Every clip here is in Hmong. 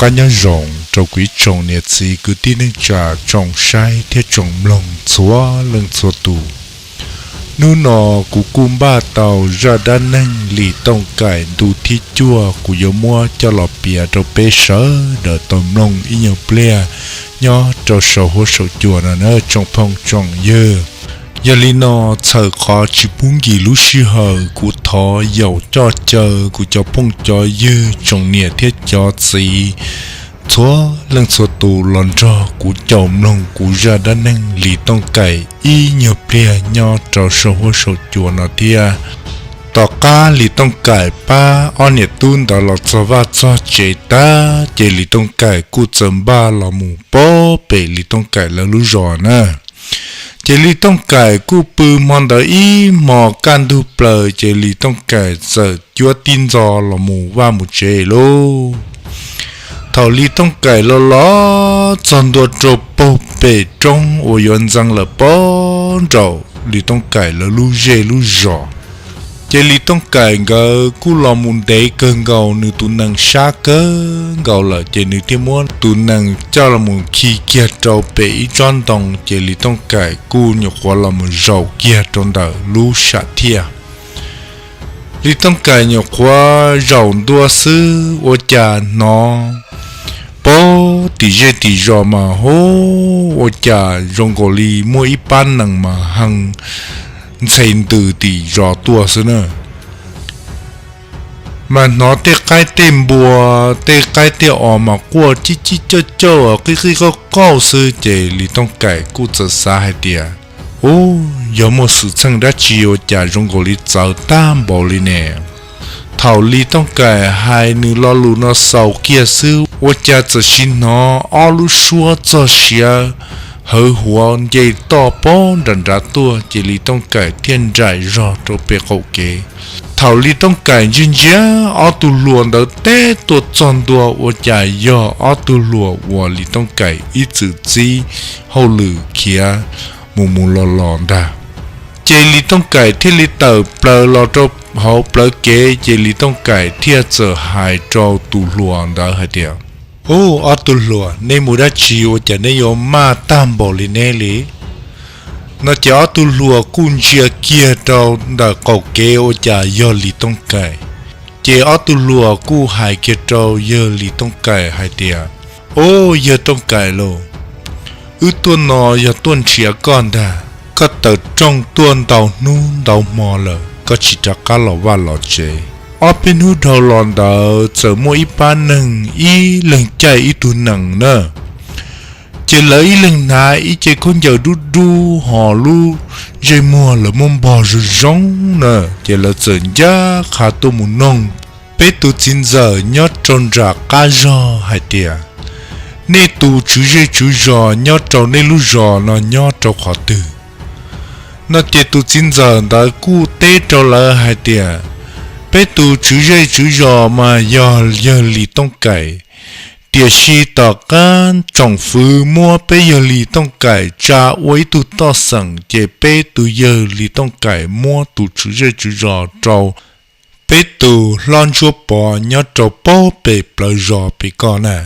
Qab nyob zoo rau kuv ib tsoom niam txiv kwv tij neej tsa tsoom saib thiab tsoom mloog txhua leej txhua tus. Hnub no kuv kuj npaj tau zaj dab neeg Lis Tooj Kaim ntu thib cuaj kuv yuav muab coj los piav rau peb sawv daws tau mloog ib nyuag pliag nyob rau saum huab saum cua no na tsoom phooj tsoom ywg. Yog li no, txhawm qhov tsis pub nkim lub sij hawm, kuv thov yaum coj caw kuv cov phooj cov ywg tsoom niam thiab cov txiv txhua leej txhua tus los nrog kuv caum mloog kuv zaj dab neeg Lis Tooj Kaim ib nyuag pliag nyob rau saum huab saum cua no thiab. Tom qab Lis Tooj Kaim pab ob niam tub ntawd los txog vaj txog tsev tag, ces Lis Tooj Kaim kuj txawm npaj los mus pem Lis Tooj Kaim lawv lub zos na. Ces Lis Tooj Kaim kuj pw hmo ntawd ib hmos kaj ntug plaws, ces Lis Tooj Kaim txawm cuab tib ntxo los mus vaj mus tsev lauj. Thaum Lis Tooj Kaim los los txog ntua rau puag pem roob uas yuav ntxeev lawm puag nraum Lis Tooj Kaim lawv lub zej lub zos, ces Lis Tooj Kaim nkawd kuj los mus ntev kawg nkaus nws tus nees sab kawg nkaus lawm, ces nws thiaj muab tus nees coj los mus khi kiag rau pem ib tsob ntoo, ces Lis Tooj Kaim kuj nyuam qhuav los mus zaum kiag rau ntawm lub sam thiaj. Lis Tooj Kaim nyuam qhuav zaum ntua xwb ua cas hnov puag tim zej tim zos mas hu, ua cas zoo nkaus li muaj ib pab nees mas hee ntxhe ntws tim zos tuaj xwb na. Mas hnov tej qaib tej npua, tej qaib tej os mas quaj cib cib cauj cauj qib qib qauj qauj xwb, ces Lis Tooj Kaim kuj txawm xav hais tias, ub, yog muaj xwm txheej dab tsi ua cas zoo nkaus li txawv tag npaum li ne? Thaum Lis Tooj Kaim hais nws lo lus no xaus kiag xwb ua cas txawm sim hnov ob lub suab txog siav hawv huav nce toj puag nram nrad tuaj, ces Lis Tooj Kaim thiaj nraim zog rau pem qaum kev. Thaum Lis Tooj Kaim ntsia ntsia ob tug hluas ntawd teb tuaj txog ntua ua cas yog ob tug hluas uas Lis Tooj Kaim ib txwm txib hauj lwm khiav mus mus los los ntag. Ces Lis Tooj Kaim thiaj li tawm plaws los rau hauv plawv kev, ces Lis Tooj Kaim thiaj txawm hais rau tus hluas ntawd hais tias, ub, ob tug hluas, neb mus dab tsi ua cas neb yuav maj tag npaum li neb li? No ces ob tug hluas kuj ntsia kiag rau ntawm qaum kev ua cas yog Lis Tooj Kaim. Ces ob tug hluas kuj hais kiag rau yawg Lis Tooj Kaim hais tias, ub, yawg Tooj Kaim lauj, wb tuaj no yog tuaj nrhiav koj ntag. Koj tawm rooj tuaj ntau hnub ntau hmo lawm koj tsis rov qab los vaj los tsev. Ob peb hnub dhau los ntawd txawm muaj ib pab neeg ib leeg caij ib tug nees na. Ces lawv ib leeg hnav ib ce khaub ncaws dub dub ho lub ntsej muag lawv muab npog zoo zoo na, ces lawv txawm ncaj qha tuaj mus noog peb tus txiv ntxawm nyob rau nram qab zog hais tias, nej tus tswv zej tswv zos nyob rau nej lub zos no nyob rau qhov twg? No ces tus txiv ntxawm ntawd kuj teb rau lawv hais tias, peb tus tswv zej tswv zos mas yog yawg Lis Tooj Kaim, tiam sis tom qab tsoom fwv muab peb yawg Lis Tooj Kaim tsa ua ib tug toj xeem, ces peb tus yawg Lis Tooj Kaim muab tus tswv zej tswv zos rau peb tus hlob Ntsuab Pov nyob rau puag pem plawv zos pem ko na.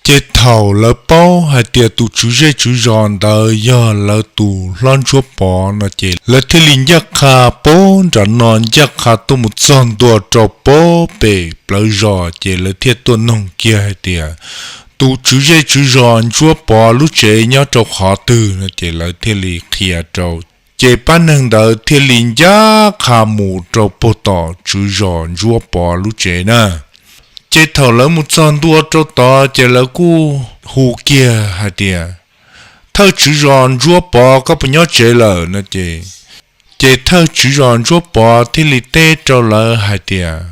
Ces thaum lawv paub hais tias tus tswv zej tswv zos ntawd yog lawv tus hlob Ntsuab Pov no ces lawv thiaj li ncaj qha puag nram no ncaj qha tuaj mus txog ntua rau puag pem plawv zos, ces lawv thiaj tuaj noog kiag hais tias, tus tswv zej tswv zos Ntsuab Pov lub tsev nyob rau qhov twg no ces lawv thiaj li qhia rau. Ces pab neeg ntawd thiaj li ncaj qha mus rau puag tom tswv zos Ntsuab Pov lub tsev na. Ces thaum lawv mus txog ntua rau tod ces lawv kuj hu kiag hais tias, thawj tswv zos Ntsuab Pov, koj puas nyob tsev lawm no ces, ces thawj tswv zos Ntsuab Pov thiaj li teb rau lawv hais tias,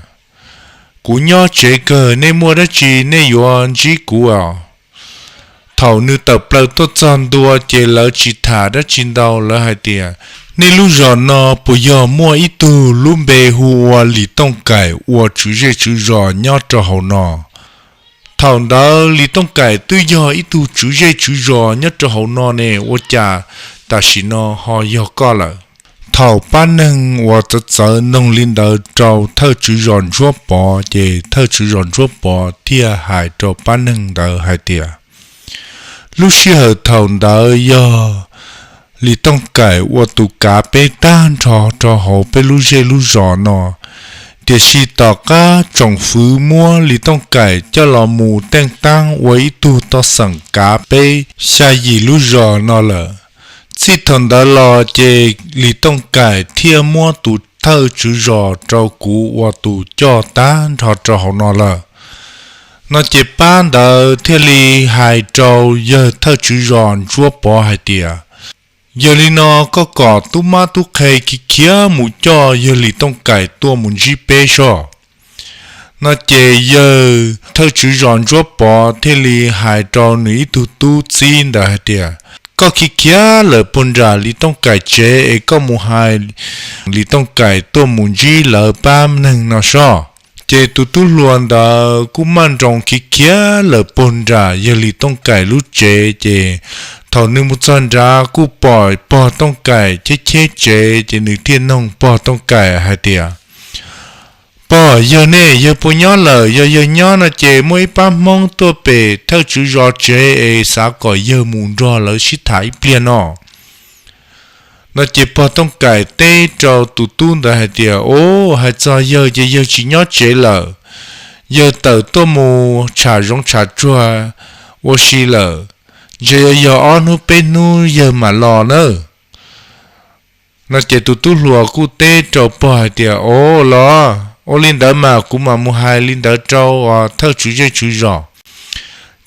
kuv nyob tsev kawg, nej muaj dab tsi nej yuav ntsib kuv os? Thaum nws tawm plaws tuaj txog ntua ces lawv tsis tham dab tsi ntau, lawv hais tias, nej lub zos no puas yog muaj ib tug lub npe hu ua Lis Tooj Kaim ua tswv zej tswv zos nyob rau hauv no? Thaum ntawd Lis Tooj Kaim twb yog ib tug tswv zej tswv zos nyob rau hauv no ne, ua cas tam sim no ho yog koj lawm? Thaum pab neeg uas txawv txawv noog li ntawd rau thawj tswv zos Ntsuab Pov, ces thawj tswv zos Ntsuab Pov thiaj hais rau pab neeg ntawd hais tias, lub sij hawm thaum ntawd yog Lis Tooj Kaim ua tus kav peb tag nrho rau hauv peb lub zej lub zos no, tiam sis tom qab tsoom fwv muab Lis Tooj Kaim coj los mus teej taab ua ib tug toj xeem kav peb xya yim lub zos no lawm. Txij thaum ntawd los ces Lis Tooj Kaim thiaj muab tus thawj tswv zos rau kuv ua tus coj tag nrho rau hauv no lawm. No ces pab ntawd thiaj li hais rau yawg thawj tswv zos Ntsuab Pov hais tias, yog li no koj kom tub mab tub qhe khiav khiav mus coj yawg Lis Tooj Kaim tuaj mus ntsib peb soj. No ces yawg thawj tswv zos Ntsuab Pov thiaj li hais rau nws ib tug tub txib ntawd hais tias, koj khiav khiav lawm puag nram Lis Tooj Kaim tsev es koj mus hais Lis Tooj Kaim tuaj mus ntsib lawv pab neeg no soj. Ces tus tub hluas ntawd kuj maj nroos khiav khiav lawm puag nram yawg Lis Tooj Kaim lub tsev, ces thaum nws mus txog nrad kuj pom pog Tooj Kaim cheb cheb tsev, ces nws thiaj noog pog Tooj Kaim hais tias, pog, yawg nej yawg puas nyob lawm? Yog yawg nyob no ces muaj ib pab Hmoob tuaj pem thawj tswv zos tsev es xav kom yawg mus nrog lawv sib tham ib pliag no. No ces pog Tooj Kaim teb rau tus tub ntawd hais tias, o, hais txog yawg ces yawg tsis nyob tsev lawm, yawg tawm tuaj mus tsham zoov tsham tsuag ua si lawm, ntshe yuav yog ob hnub peb hnub yawg mam los nawb. No ces tus tub hluas kuj teb rau pog hais tias, o, los, ua li ntawd mas kuv mam mus hais li ntawd rau thawj tswv zej tswv zos.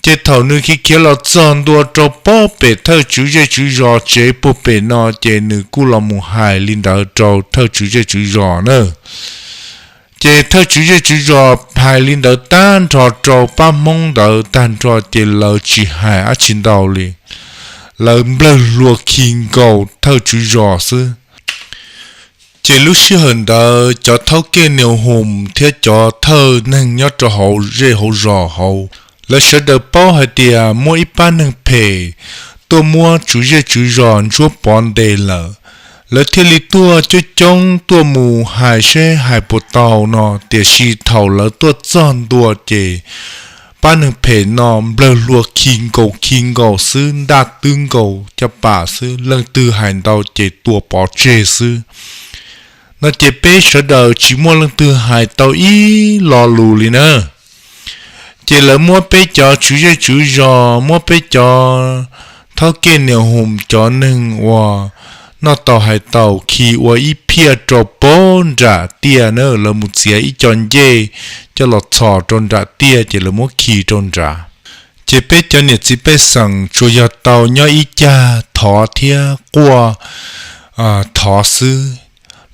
Ces thaum nws khiav khiav los txog ntua rau pob pem thawj tswv zej tswv zos tsev puag pem no ces nws kuj los mus hais li ntawd rau thawj tswv zej tswv zos na. Ces thawj tswv zej tswv zos hais li ntawd tag nrho rau pab Hmoob ntawd tag nrho ces lawv tsis hais dab tsi ntau li, lawv nplawg hlua khi nkaus thawj tswv zos xwb. Ces lub sij hawm ntawd cov thaub kej niam hum thiab cov thawj neeg nyob rau hauv zej hauv zos hauv, lawv sawv daws paub hais tias muaj ib pab neeg phem tuaj muab tswv zej tswv zos Ntsuab Pov ntes lawm. Lawv thiaj li tuaj coob coob tuaj mus hais seb hais puas tau no, tiam sis thaum lawv tuaj txog ntua ces pab neeg phem no nplawg hlua khi nkaus khi nkaus xwb, ntaj twb nkaus caj pas xwb, leej twg hais ntau ces tua pov tseg xwb. No ces peb sawv daws tsis muaj leej twg hais tau ib lo lus li na. Ces lawv muab peb cov tswv zej tswv zos, muab peb cov thaub kej niam hum cov neeg uas noj tau hais tau khi ua ib phiaj rau pob nram tiaj na, lawv mus txiav ib co ncej coj los txhos rau nram tiaj ces lawv muab khi rau nrad. Ces peb cov niam txiv pej xeem tsuas yog tau nyob ib cag thov thiab quaj thov xwb,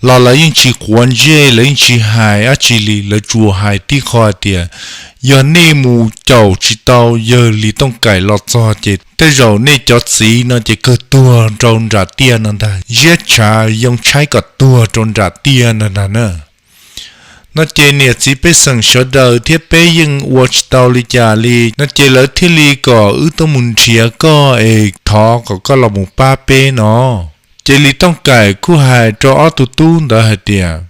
los lawv yeej tsis quav ntsej, lawv yeej tsis hais dab tsi li, lawv tsuas hais tib qho hais tias, yog nej mus caum tsis tau yawg Lis Tooj Kaim los txog ces tej zaum nej cov txiv no ces kawg tuag rau nram tiaj no ntag, ziab tshav yoo tshaib kom tuag rau nram tiaj no ntag na. No ces niam txiv pej xeem sawv daws thiab peb yeej ua tsis tau li cas li, no ces lawv thiaj li kom wb tuaj mus nrhiav koj es thov kom koj los mus pab peb no. Ces Lis Tooj Kaim kuj hais rau ob tug tub ntawd hais tias,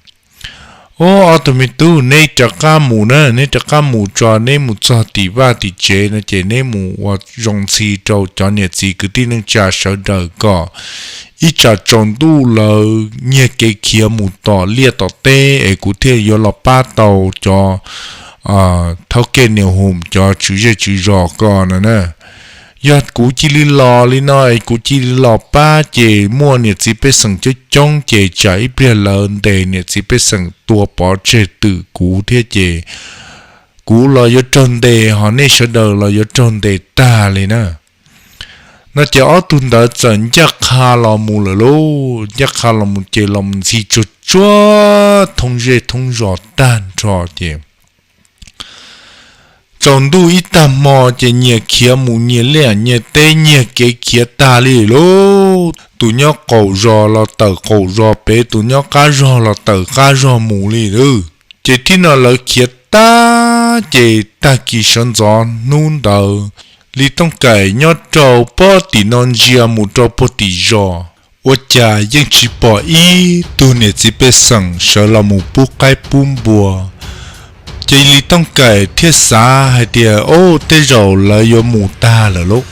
o, ob tug me tub, neb rov qab mus na, neb rov qab mus tso, neb mus txog tim vaj tim tsev no ces neb mus ua zoo ntxhi rau cov niam txiv kwv tij neej tsa sawv daws kom ib tsam tsaus ntuj lawv nyiag kev khiav mus tom liaj tom teb es kuv thiaj yuav los pab tau cov thaub kej niam hum cov tswv zej tswv zos ko no na. Yog kuv cia li los li no es kuv cia li los pab ces muaj niam txiv pej xeem coob coob ces tsam ib pliag lawv ntes niam txiv pej xeem tua pov tseg twm kuv thiab ces kuv los yuav raug ntes ho nej sawv daws los yuav raug ntes tag li na. No ces ob tug ntawd txawm ncaj qha los mus lawm lauj, ncaj qha los mus ces los mus ntxhi tsuag tsuag thoob zej thoob zos tag nrho ces tsaus ntuj ib tag hmo ces nyias khiav mus nyias liaj nyias teb, nyiag kev khiav tag li lauj. Tus nyob qaum zos los tawm qaum zos pem, tus nyob qab zos los tawm qab zos mus li lauj. Ces thib no lawv khiav tag ces tag kis sawv ntxov hnub ntawd, Lis Tooj Kaim nyob rau pob tim no ntsia mus rau puag tim zos, Ua cas yeej tsis pom ib tug niam txiv pej xeem sawv los mus pub qaib pub npua. Ces Lis Tooj Kaim thiaj xav hais tias, Au, tej zaum lawv yuav mus tag lawm lauj.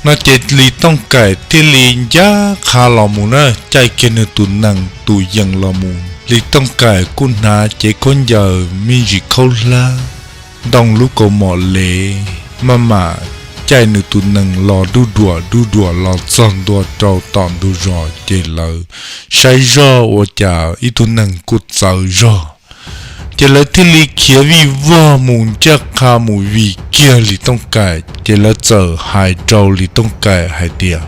No ces Lis Tooj Kaim thiaj li ncaj qha los mus na, caij kiag nws tus nees tus yees los mus. Lis Tooj Kaim kuj hnav cev khaub ncaws me ntsis khaub hlab, ntoo lub kaus mom lev, maj mam caij nws tus nees los duj duam duj duam los txog ntua rau tom ntug zos ces lawv saib zoj ua cas ib tug nees kuj txawv zog. Ces lawv thiaj li khiav vij vog mus ncaj qha mus vij kiag Lis Tooj Kaim, ces lawv txawm hais rau Lis Tooj Kaim hais tias,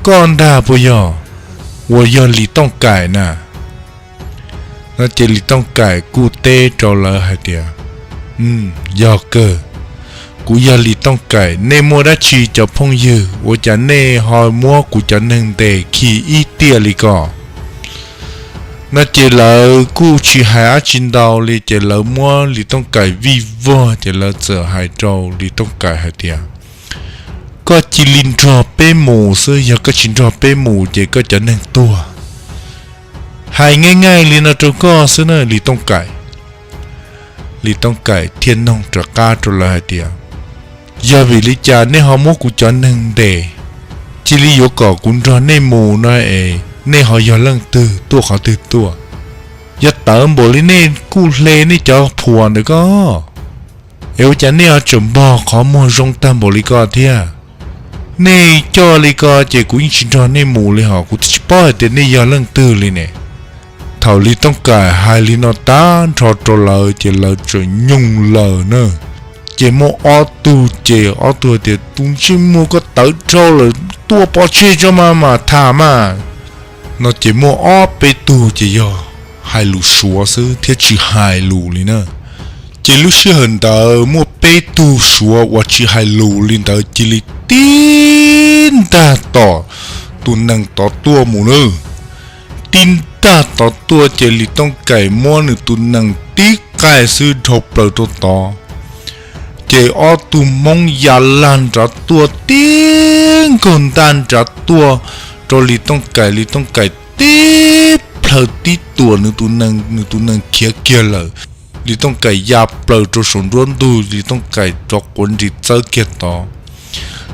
Koj ntag puas yog uas yog Lis Tooj Kaim na? No ces Lis Tooj Kaim kuj teb rau lawv hais tias, Yog kawg, kuv yog Lis Tooj Kaim, nej muaj dab tsi cov phooj ywg, ua cas nej ho muab kuv cov neeg ntes khi ib tiam li ko? No ces lawv kuj tsis hais dab tsi ntau li, ces lawv muab Lis Tooj Kaim vij vog, ces lawv txawm hais rau Lis Tooj Kaim hais tias, Koj cia li nrog peb mus xwb, yog koj tsis nrog peb mus ces koj cov neeg tuag. Hais nqaij nqaij li no rau koj xwb na Lis Tooj Kaim. Lis Tooj Kaim thiaj noog rov qab rau lawv hais tias, Yog vim li cas nej ho muab kuv cov neeg ntes? Cia li yuav kom kuv nrog nej mus no es nej ho yog leej twg tuaj qhov twg tuaj? Yog tawv npaum li nej kuj hle nej cov phuam ntawm ko, es ua cas nej ho tseem npog qhov muag zoo tag npaum li ko thiab? Nej coj li ko ces kuv yeej tsis nrog nej mus li hos kuv twb tsis paub hais tias nej yog leej twg li ne. Thaum Lis Tooj Kaim hais li no tag nrho rau lawv ces lawv tseem nyoog lawm na. Ces muaj ob tug ces ob tug tias, Tus ntsej muag, koj tawv dhau lawm, tuaj pov tseg tso mas mam tham mas. No ces muaj ob peb tug ces yog hais lus Suav xwb thiab tsis hais lus li na. Ces lub sij hawm ntawd muaj peb tug Suav uas tsis hais lus li ntawd cia li tib ntaj tom tus nees tod tuaj mus na. Tib ntaj tod tuaj ces Lis Tooj Kaim muab nws tus nees tib qaij xwb dhau plaws rau tod. Ces ob tug Hmoob ya lag nrad tuaj tib nkaug ntaj nrad tuaj rau Lis Tooj Kaim, Lis Tooj Kaim tib plhaw tib tuam nws tus nees, nws tus nees khiav kiag lawm. Lis Tooj Kaim ya plaws rau saum nruab ntug, Lis Tooj Kaim rov quav nris txawb kiag tod.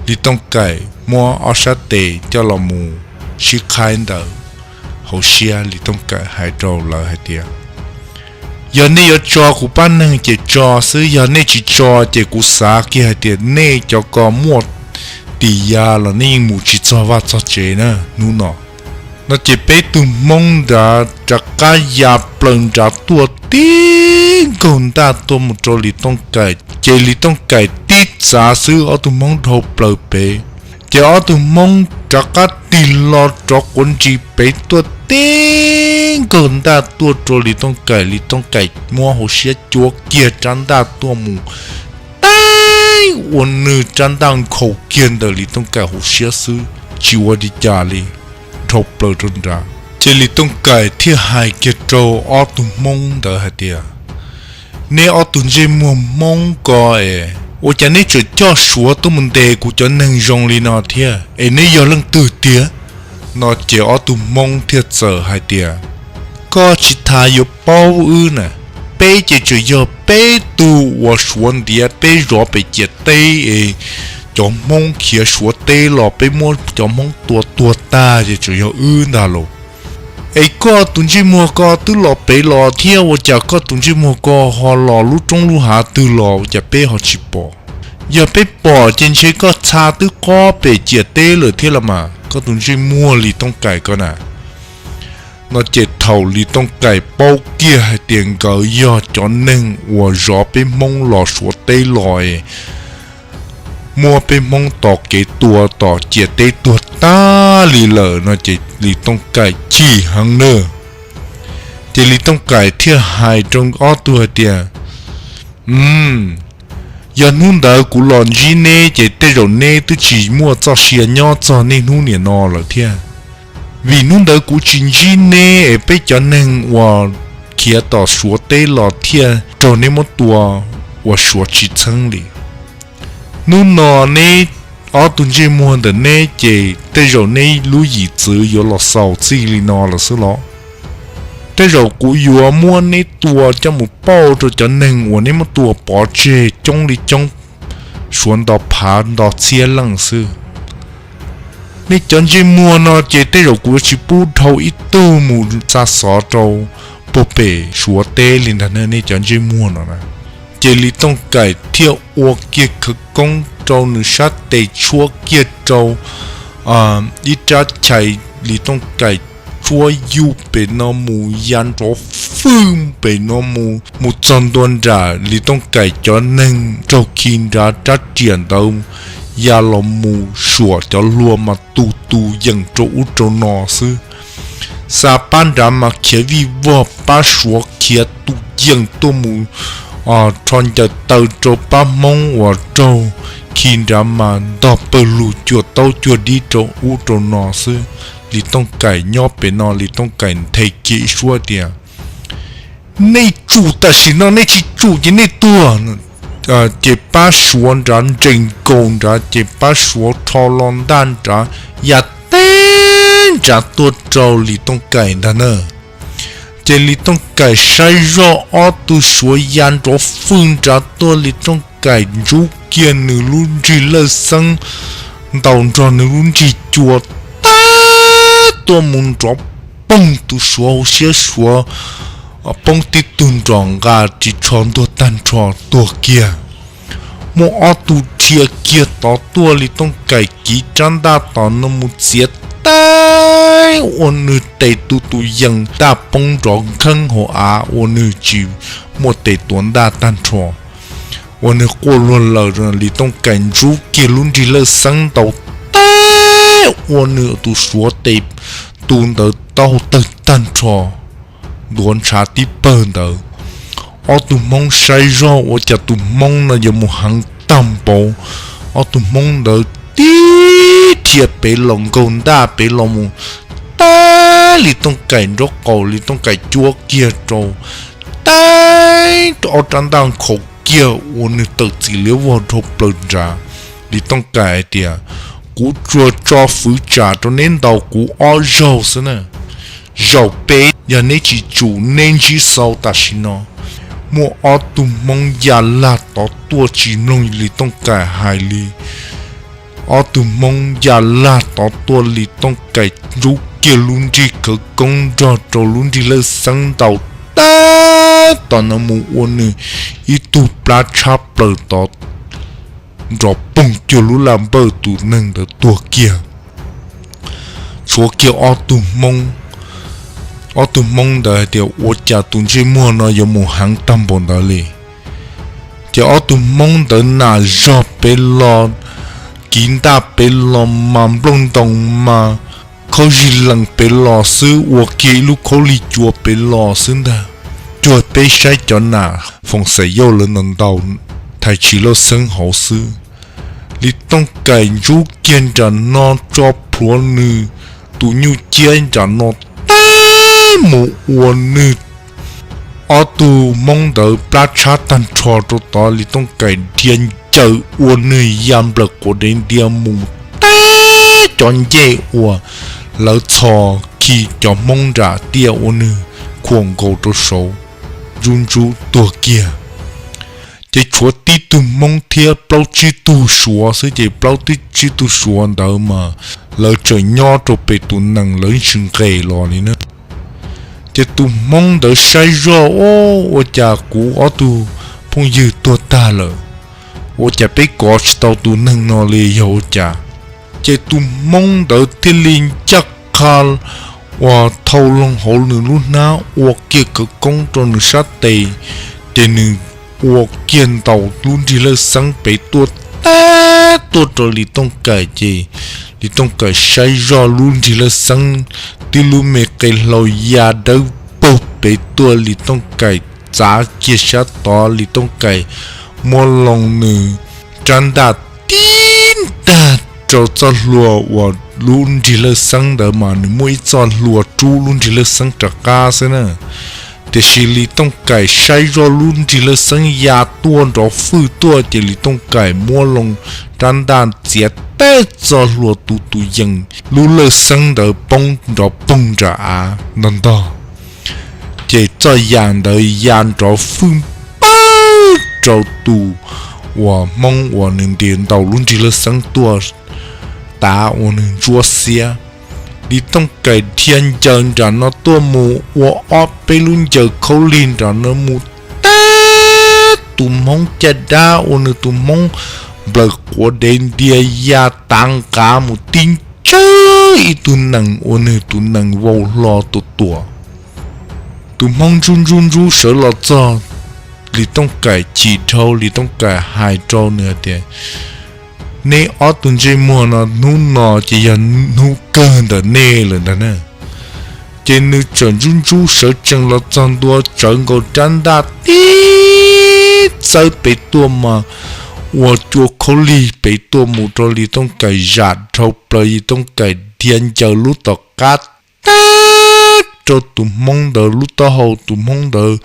Lis Tooj Kaim muab ob sab tes coj los mus sib qhaib ntawm hauv siab, Lis Tooj Kaim hais rau lawv hais tias, Yog nej yuav tso kuv pab neeg ces tso xwb, yog nej tsis tso ces kuv xav kiag hais tias nej cov ko muaj tis ya los nej yeej mus tsis txog vaj txog tsev na hnub no. No ces peb tug Hmoob nrad rov qab ya plaws nrad tuaj tib nkaug ntaj tuaj mus rau Lis Tooj Kaim, ces Lis Tooj Kaim tib txav xwb ob tug Hmoob dhau plaws pem. Ces ob tug Hmoob rov qab tig los rov quav nris pem tuaj tib nkaug ntaj tuaj rau Lis Tooj Kaim, Lis Tooj Kaim muab hauv siab cuab kiag rab ntaj tuaj mus, tib ua nws rab ntaj nkhaus kiag ntawm Lis Tooj Kaim hauv siab xwb tsis ua li cas li, dhau plaws rau nrad. Ces Lis Tooj Kaim thiaj hais kiag rau ob tug Hmoob ntawd hais tias, Neb ob tug ntsej muag Hmoob ko es ua cas neb tseem coj Suav tuaj mus ntes kuv cov neeg zoo li no thiab es neb yog leej twg tiag? No ces ob tug Hmoob thiaj txawm hais tias, Koj tsis tas yuav paub wb na, peb ces tseem yog peb tug uas Suav ntiav peb zov pem ciam teb es cov Hmoob khiav Suav teb los peb muab cov Hmoob tua tuag tag ces tseem yog wb ntag lauj. Es koj tus ntsej muag ko twb los pem los thiab ua cas koj tus ntsej muag ko ho los lub roob lub hav twg los ua cas peb ho tsis pom? Yog peb pom ces ntshe koj txha twb qob pem ciam teb lawm thiab los mas koj tus ntsej muag Lis Tooj Kaim ko na. No ces thaum Lis Tooj Kaim paub kiag hais tias nkawd yog cov neeg uas zov peb Hmoob los Suav teb los es muab peb Hmoob tos kev tua tom ciam teb tuag tag li lawm no ces Lis Tooj Kaim chim heev na. Ces Lis Tooj Kaim thiaj hais rau ob tug hais tias, Yog hnub ntawd kuv los ntsib neb ces tej zaum neb twb tsis muaj txoj sia nyob txog niaj hnub niam no lawm thiab. Vim hnub ntawd kuv tsis ntsib neb es peb cov neeg uas khiav tom Suav teb los thiaj raug neb muab tua ua Suav tsis txheeb li. Hnub no neb Ob tug ntsej muag ntawm neb ces tej zaum neb lub yim txwv yuav los xaus txij li no lawm xwb los. Tej zaum kuv yuav muab neb tua coj mus pauj rau cov neeg uas neb muab tua pov tseg coob li coob, suav nto phav nto txhiab leej xwb. Nej cov ntsej muag no ces tej zaum kuv yuav tsis pub dhau ib tug mus xa xov rau puag pem Suav teb li ntag ne, nej cov ntsej muag no na. Ces Lis Tooj Kaim thiaj ua kiag khawv koob rau nws sab tes tshuab kiag rau ib rab chais, Lis Tooj Kaim tshuab yuj pem no mus ya nrov fwj pem no mus, mus txog ntua nram Lis Tooj Kaim cov neeg raug khi nrad rab riam ntawd ya los mus suam cov hlua mas tu tu yees rau ub rau no xwb. Xa pab nrad mas khiav vij vog, pab suav khiav tu yees tuaj mus rho ncaws taw rau pab hmoob uas raug khi nrad mas ntog pawg lug cuag taub cuag dib rau ub rau no xwb. Lis Tooj Kaim nyob pem no, Lis Tooj Kaim nthe kiag ib suab tias, nej tsum tam sim no nej tsis tsum ces nej tuag. Ces pab suav nrad nres nkaus nrad ces pab suav rho los ntaj nrad ya teb nrad tuaj rau Lis Tooj Kaim ntag na. Ces Lis Tooj Kaim saib zoj ob tug suav ya nrov fwj nrad tuaj, Lis Tooj Kaim ntsub kiag nws lub nrig lawj xeeb ntaus nrog nws lub nrig cua teb tuaj mus nrov poog, tus suav hauv siab suav poob tib tug nrom nqa ris tsho ntuag tag nrho tuag kiag. Muaj ob tug dhia kiag tod tuaj, Lis Tooj Kaim kiv rab ntaj tom no mus txiav teb ua nws tes tu tus yees ntaj poob nrov nkheeb hauv av ua nws tsis muaj tes tuav ntaj tag nrho. Ua nws quaj luag lawm, Lis Tooj Kaim ntsub kiag lub nrig lawj xeeb ntaus teb ua nws tus suav tes tu ntawd taub hau tawg tag nrho, ntuav ntshav tib pawg ntawd. Ob tug hmoob saib zog ua cas tus hmoob no yuav mus heev tag npaum. Ob tug hmoob ntawd tib dhia pem los nkaug ntaj pem los mus teb Lis Tooj Kaim nraub qaum, Lis Tooj Kaim cuab kiag rau, teb ob rab ntaj nkhaus kiag ua nws tawm txim liab vog dhau plaws nrad. Lis Tooj Kaim hais tias, kuv tsuas tso fwv tsam rau neb ntaus kuv ob zaug xwb na. Zaum peb yog neb tsis tsum neb ntsib xau tam sim no. Muaj ob tug hmoob ya lag tod tuaj tsis mloog Lis Tooj Kaim hais li. Ob tug hmoob ya lag tod tuaj, Lis Tooj Kaim ntsub kiag lub nrig khawv koob nrog rau lub nrig lawj xeeb ntaus teb tom no mus ua nws ib tug plab tshab plaws tod, nrov poog cuag lub laj npawj, tus neeg ntawd tuag kiag. Tshuav kiag ob tug hmoob. Ob tug hmoob ntawd hais tias, ua cas tus ntsej muag no yuav mus heev tag npaum ntawd li? Ces ob tug hmoob ntawd nam zog pem los, kiv ntaj pem los mas nplooj ntoos mas khaub zig lees pem los xwb, ua kiag ib lub khaub lig cua pem los xwb ntag. Cuag peb saib cov nam Foom Xais Yauj lawv ntaus ntaus thais tshis lawj xeeb hauv xwb. Lis Tooj Kaim ntsub kiag nram no tso plhuav nws tus nyuj ciab nram no teb mus ua nws ob tug hmoob ntawd plab tshab tag nrho rau tod. Lis Tooj Kaim dhia ncaws ua nws ya nplawm quav dev ntia mus teb cov ncej uas lawv txhos khi cov hmoob nram tiaj ua nws khuam nkaus rau saud, ntsub ntsub tuag kiag. Ces tshuav tib tug hmoob thiab plaub tsib tug suav xwb, ces plaub tsib tug suav ntawd mas lawv tseem nyob rau pem tus nees lawv tsis nqes los li na. Ces tus hmoob ntawd saib zoj, o, ua cas kuv ob tug phooj ywg tuag tag lawm, ua cas peb kov tsis tau tus neeg no li yog ua cas? Ces tus hmoob ntawd thiaj li ncaj qha uas thau loo hauv nws lub hnab ua kiag khawv koob rau nws sab tes, ces nws ua kiag ntaus lub nrig lawj xeeb pem tuaj teb tuaj rau Lis Tooj Kaim. Ces Lis Tooj Kaim saib zoj lub nrig lawj xeeb tib lub me qe hlau ya dawb paug pem tuaj, Lis Tooj Kaim txav kiag sab tod, Lis Tooj Kaim muab loo nws rab ntaj tib ntaj rau txoj hlua uas lub nrig lawj xeeb ntawd mas nws muaj ib txoj hlua rub lub nrig lawj xeeb rov qab xwb na. Tiam sis Lis Tooj Kaim saib zoj lub nrig lawj xeeb ya tuaj nrov fwj tuaj ces Lis Tooj Kaim muab loo rab ntaj txiav teb txog hlua tus tus yees lub lawj xeeb ntawd poob nrov poog nram av ntog ntog. Ces txoj yam ntawd ya nrov fwj npawg rau tus uas Hmoob uas nws nti ntaus lub nrig lawj xeeb tuaj tav uas nws ntsuab xiab. Lis Tooj Kaim dhia ncaws nram no tuaj mus ua ob peb lub ncaws khaub lig nram no mus teb tus Hmoob caj dab uas nws tus Hmoob nplawm quav dev ntia ya tav nqav mus tib ntsawj ib tug nees uas nws tus nees vau hlo tua tuam. Tus Hmoob ntsub ntsub ntsub sawv los txog, Lis Tooj Kaim chim dhau, Lis Tooj Kaim hais rau nws hais tias, nej ob tug ntsej muag no hnub no ces yog hnub kawg ntawm nej lawm ntag na. Ces nws txawm ntsub ntsub sawv tsees los txog ntua tsawv nkaus rab ntaj tib txawb pem tuaj mas ua cua khaub lig pem tuaj mus rau Lis Tooj Kaim zam dhau plaws, Lis Tooj Kaim dhia ncaws lub tom qab teb rau tus Hmoob ntawd lub taub hau, tus Hmoob ntawd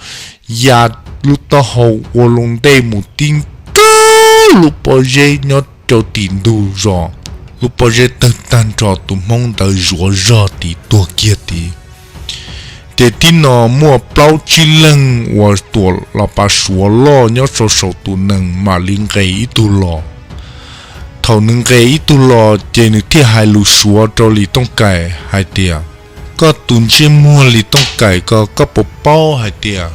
ya lub taub hau ua loo ntej mus tib nkaug lub pob zeb nyob rau tim ntug zos. Lub pob zeb tawg tag nrho, tus Hmoob ntawd zuav zog tid tuag kiag tid. Ces tib no muaj plaub tsib leeg uas Tuam Los Pav Suav loj nyob rau saum tus nees mam li nqes ib tug los. Thaum nws nqes ib tug los ces nws thiaj hais lus Suav rau Lis Tooj Kaim hais tias, koj tus ntsej muag Lis Tooj Kaim ko, koj puas paub hais tias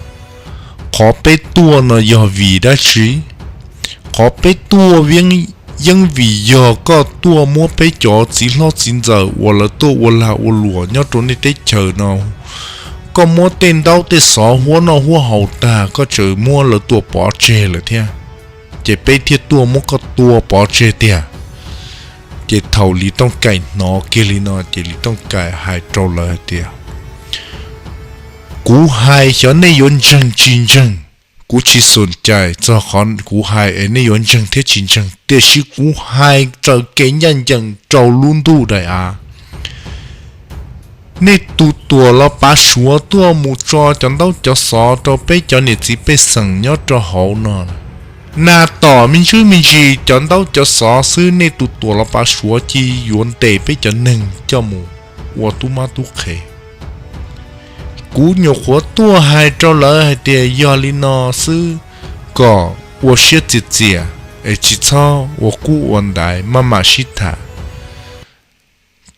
qhov peb tuaj no yog vim dab tsi? Qhov peb tuaj yeeb vim yog koj tuaj muab peb cov txiv hlob txiv ntxawm uas lawv tuaj ua lag ua luam nyob rau nej teb chaws no, koj muab tej ntaub tej xov huab noj huab haus tag, koj tseem muab lawv tua pov tseg lawm thiab, ces peb thiaj tuaj muab koj tua pov tseg tiag. Ces thaum Lis Tooj Kaim hnov kiag li no ces Lis Tooj Kaim hais rau lawv hais tias, kuv hais xyov nej yuav ntseeg tsis ntseeg, kuv tsis xum cais txog qhov kuv hais es nej yuav ntseeg thiab tsis ntseeg, tiam sis kuv hais raws kev ncaj ncees rau lub ntuj daim av. Nej tus Tuam Los Pav Suav tuaj mus tso cov ntaub cov xov rau peb cov niam txiv pej xeem nyob rau hauv no, nas tom me ntsis me ntsis cov ntaub cov xov xwb, nej tus Tuam Los Pav Suav cia yuav ntes peb cov neeg coj mus ua tub mab tub qhe. Kuv nyuam qhuav tuaj hais rau lawv hais tias yog li no xwb, kom ua siab txias txias es tsis txhob ua kub ua ntaiv, maj mam sib tham.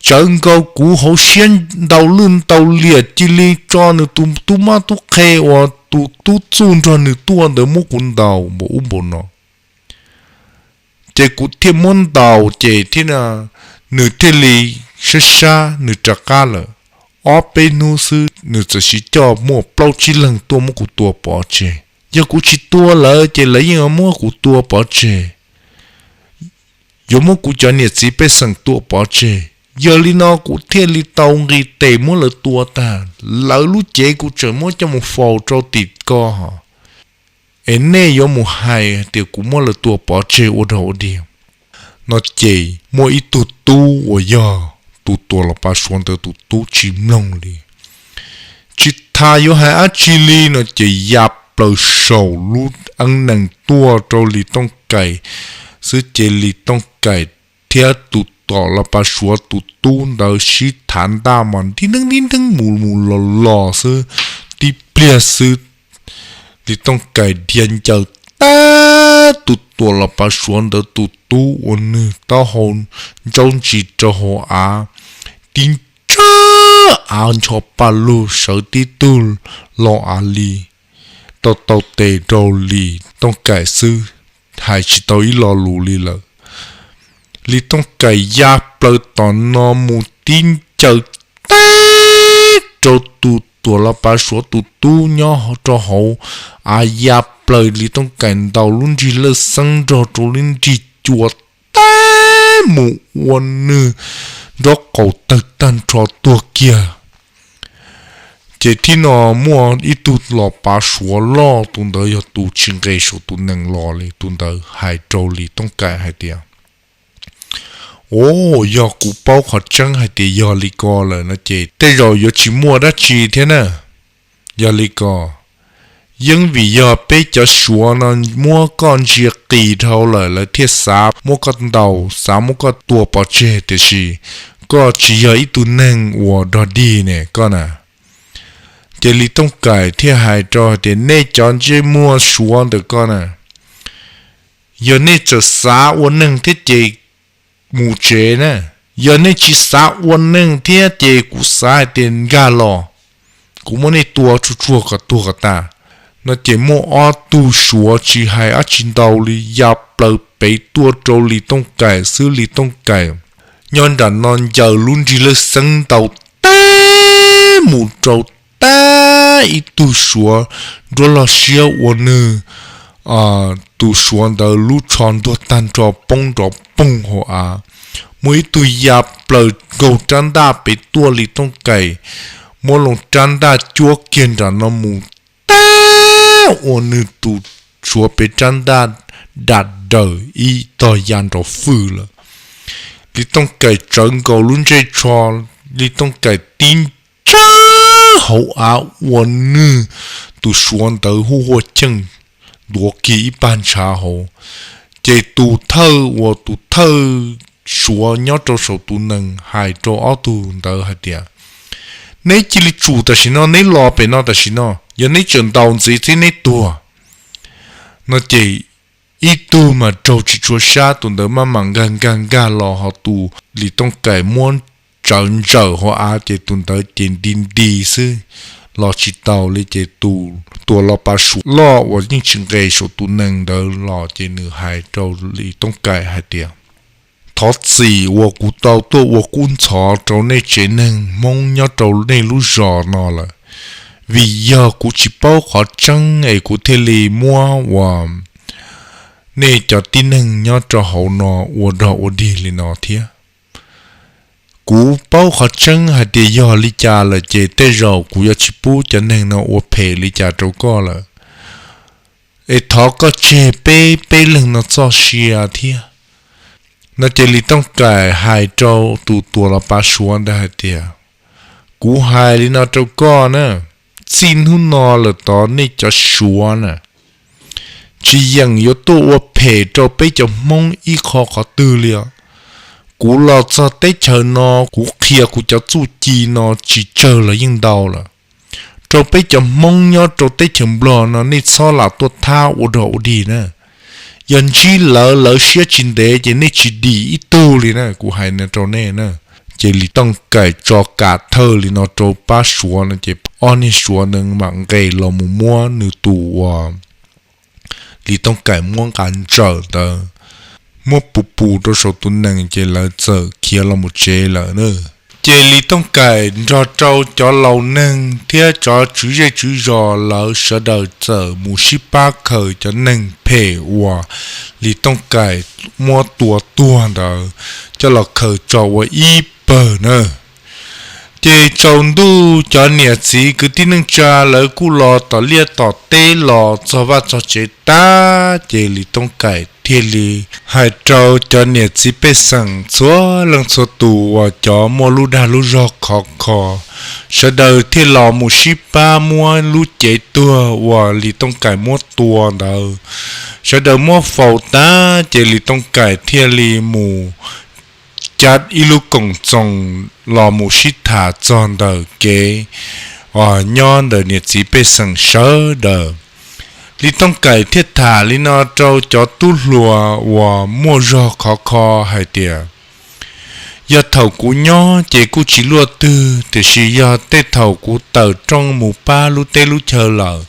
Tsawv nkaus kuv hauv siab ntau lwj ntau liam cia li tso nws tus tub mab tub qhe uas tus tub txuj nrog nws tuaj ntawd muab kuv ntaus npaum ub npaum no. Ces kuv thiaj muab ntaus ces thiab nws thiaj li sab sab nws rov qab lawm. Ob peb hnub xwb nws txawm siv coj muaj plaub tsib leeg tuaj muab kuv tua pov tseg. Yog kuv tsis tua lawv ces lawv yeej muab kuv tua pov tseg, yuav muab kuv cov niam txiv pej xeem tua pov tseg. Yog li no kuv thiaj li tau nqis tes muab lawv tua tag. Lawv lub cev kuv tseem muab coj mus faus rau tim ko hos, es nej yuav mus hais tias kuv muab lawv tua pov tseg ua dog ua dig. No ces muaj ib tug tub uas yog tus Tuam Los Pav Suav ntawd tus tub tsis mloog li, tsis tas yuav hais dab tsi li no ces ya plaws saum lub eeb nees tuaj rau Lis Tooj Kaim xwb ces Lis Tooj Kaim thiab tus Tuam Los Pav Suav tus tub ntawd sib thav ntaj mas nti neeb nti neeb mus mus los los xwb. Tib pliag xwb Lis Tooj Kaim dhia ncaws teb tus Tuam Los Pav Suav ntawd tus tub uas nws taub hau ntsaub ntsis rau hauv av, tib ntsawj av ncho pa lug sawv tib tug lo av li, tau tau tes rau Lis Tooj Kaim xwb, hais tsis tau ib lo lus li lawm. Lis Tooj Kaim ya plaws tom no mus tib ncaws teb rau tus Tuam Los Pav Suav tus tub nyob rau hauv av ya plaws, Lis Tooj Kaim ntaus lub nrig lawj xeeb nrog rau lub nrig cua teb mus ua nws nraub qaum tawg tag nrho tuag kiag. Ces tib no muaj ib tug Los Pav Suav loj, tus ntawd yog tus tsis nqes saum tus nees los li, tus ntawd hais rau Lis Tooj Kaim hais tias, o, yog kuv paub qhov tseeb hais tias yog li ko lawm no ces tej zaum yuav tsis muaj dab tsi thiab na. Yog li ko, yeej vim yog peb cov Suav no muab koj ntsia qis dhau lawm, lawv thiaj xav muab koj ntaus, xav muab koj tua pov tseg, tiam sis koj tsis yog ib tug neeg uas dog dig ne koj na. Ces Lis Tooj Kaim thiaj hais rau hais tias, nej cov ntsej muag Suav ntawm koj na, yog nej txawm xav ua neeg thiab ces mus tsev na, yog nej tsis xav ua neeg thiab ces kuv xav hais tias nkag los, kuv muab nej tua tsuag tsuag kom tuag kom tas. No ces muaj ob tug Suav tsis hais dab tsi ntau li ya plaws pem tuaj rau Lis Tooj Kaim xwb, Lis Tooj Kaim nyob nram no ncaws lub nrig lawj xeeb ntaus tag mus rau tag ib tug Suav nruab loj siab ua nws tus Suav ntawd lub tsho ntuag tag nrho poob nrov poog hauv av. Muaj ib tug ya plaws nkaug rab ntaj pem tuaj, Lis Tooj Kaim muab loo rab ntaj cuab kiag nram no mus tag ua nws tus Suav pem rab ntaj dam daws ib tog ya nrov fwj lawm. Lis Tooj Kaim tsawv nkaus lub ntsej tsho, Lis Tooj Kaim tib ntsawj hauv av ua nws tus Suav ntawd huaj huaj cheej ntuav kiag ib pag ntshav hauv. Ces tus thawj uas tus thawj Suav nyob rau saum tus nees hais rau ob tug ntawd hais tias, neb cia li tsum tam sim no, neb los pem no tam sim no, yog neb tseem ntaus ntxiv thiab neb tuag. No ces ib tug mas raug tsis tshua sab, tus ntawd maj mam nkag nkag nkag los ho tus Lis Tooj Kaim muab tsawv ntsawm hauv av ces tus ntawd ces nti nti xwb, los tsis taus li. Ces tus tuam los pav Suav loj uas yeej tsis nqes saum tus nees ntawd los ces nws hais rau Lis Tooj Kaim hais tias, thov txim uas kuv tau tuaj ua kub ntxhov rau nej tsev neeg Hmoob nyob rau nej lub zos no lawm, vim yog kuv tsis paub qhov tseeb es kuv thiaj li muab uas nej cov tib neeg nyob rau hauv no ua dog ua dig li no thiab. Kuv paub qhov tseeb hais tias yog li cas lawm ces tej zaum kuv yuav tsis pub cov neeg no ua phem li cas rau koj lawm. Es thov koj tseg peb peb leeg no txoj sia thiab. No ces Lis Tooj Kaim hais rau tus tuam los pav Suav ntawd hais tias, kuv hais li no rau koj na, txij hnub no lawm tod nej cov Suav na, tsis yeem yuav tuaj ua phem rau peb cov Hmoob ib qho qhov twg li os. Kuv los txog teb chaws no, kuv qhia kuv cov txuj ci no tsis tsawg los yeej ntau lawm. Rau peb cov Hmoob nyob rau teb chaws Nplog no nej txhob lam tuaj thab ua dog ua dig na. Yog ntsib lawv, lawv siab tsis ntev ces nej tsis dim ib tug li na, kuv hais no rau nej na. Ces Lis Tooj Kaim tso kam thawj li no rau pab Suav no ces ob niag Suav ntawd mam nqes los mus muab nws tus uas Lis Tooj Kaim muab nqa ntsawm ntawd muab pus pus rau saum tus nees ces lawv txawm khiav los mus tsev lawm na. Ces Lis Tooj Kaim nrog rau cov laus neeg thiab cov tswv zej tswv zos lawv sawv daws txawm mus sib pab khaws cov neeg phem uas Lis Tooj Kaim muab tua tuag ntawd coj los khaws tso ua ib pawg na. Ces tsaus ntuj cov niam txiv kwv tij neej tsa lawv kuj los tom liaj tom teb los txog vaj txog tsev tag ces Lis Tooj Kaim thiaj li hais rau cov niam txiv pej xeem txhua leej txhua tus uas cov muaj lub dag lub zog khov kho, sawv daws thiaj los mus sib pab muab lub cev tuag uas Lis Tooj Kaim muab tua ntawd, sawv daws muab faus tag ces Lis Tooj Kaim thiaj li mus cav ib lub koom txoos los mus sib tham txog ntawm kev nyob ntawm niam txiv pej xeem sawv daws. Lis Tooj Kaim thiaj tham li no rau cov tub hluas uas muaj zog khov kho hais tias, yog thaum kuv nyob ces kuj tsis luaj twg, tiam sis yog tej thaum kuv tawm rooj mus pab lub teb lub chaw lawm,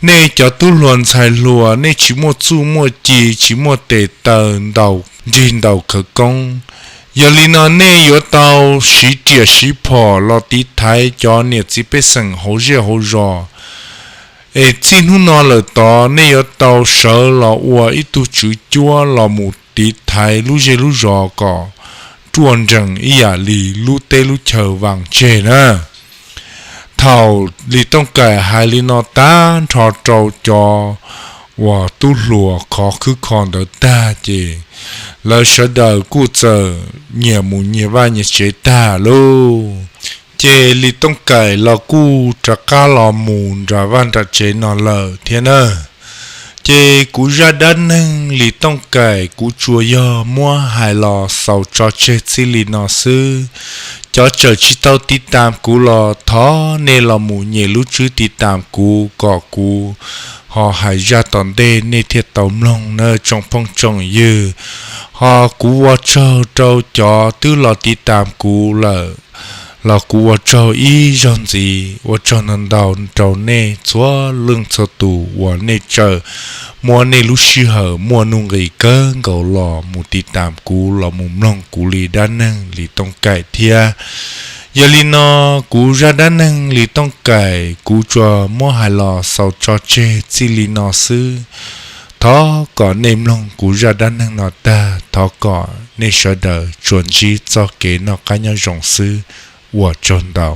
nej cov tub hluas ntxhais hluas nej tsis muaj txuj muaj ci, tsis muaj tes taw ntaus nrig ntaus khawv koob. Yog li no nej yuav tau siv riam siv phom los tiv thaiv cov niam txiv pej xeem hauv zej hauv zos. Es txij hnub no lawm tod nej yuav tau sawv los ua ib tug tswv cuab los mus tiv thaiv lub zej lub zos kom ruaj nrees ib yam li lub teb lub chaw vam tseg na. Thaum Lis Tooj Kaim hais li no tag nrho rau cov uas tub hluas khov khwb kho ntawd tag ces lawv sawv daws kuj txawm nyias mus nyias vaj nyias tsev tag lauj. Ces Lis Tooj Kaim los kuj rov qab los mus nram vaj nram tsev no lawm thiab na. Ces kuv zaj dab neeg Lis Tooj Kaim kuv tsuas yog muab hais los xaus tso tseg txij li no xwb. Cov tseem tsis tau tiv tam kuv los thov nej los mus nyem lub tswb tiv tam kuv kom kuv ho hais zaj tom ntej nej thiaj tau mloog na tsoom phooj tsoom ywg. Ho kuv ua tsaug rau cov twb los tiv tam kuv lawm, los kuv ua tsaug ib zaug ntxiv, ua tsaug ntau ntau rau nej txhua leej txhua tus uas nej tseem muab nej lub sij hawm muaj nuj nqis kawg nkaus los mus tiv tam kuv los mus mloog kuv li dab neeg Lis Tooj Kaim thiab. Yog li no, kuv zaj dab neeg Lis Tooj Kaim kuv tsuas muab hais los xaus tso tseg txij li no xwb. Thov kom nej mloog kuv zaj dab neeg no tag, thov kom nej sawv daws tsuas ntsib txoj kev noj qab nyob zoo xwb. Ua tsaug ntau.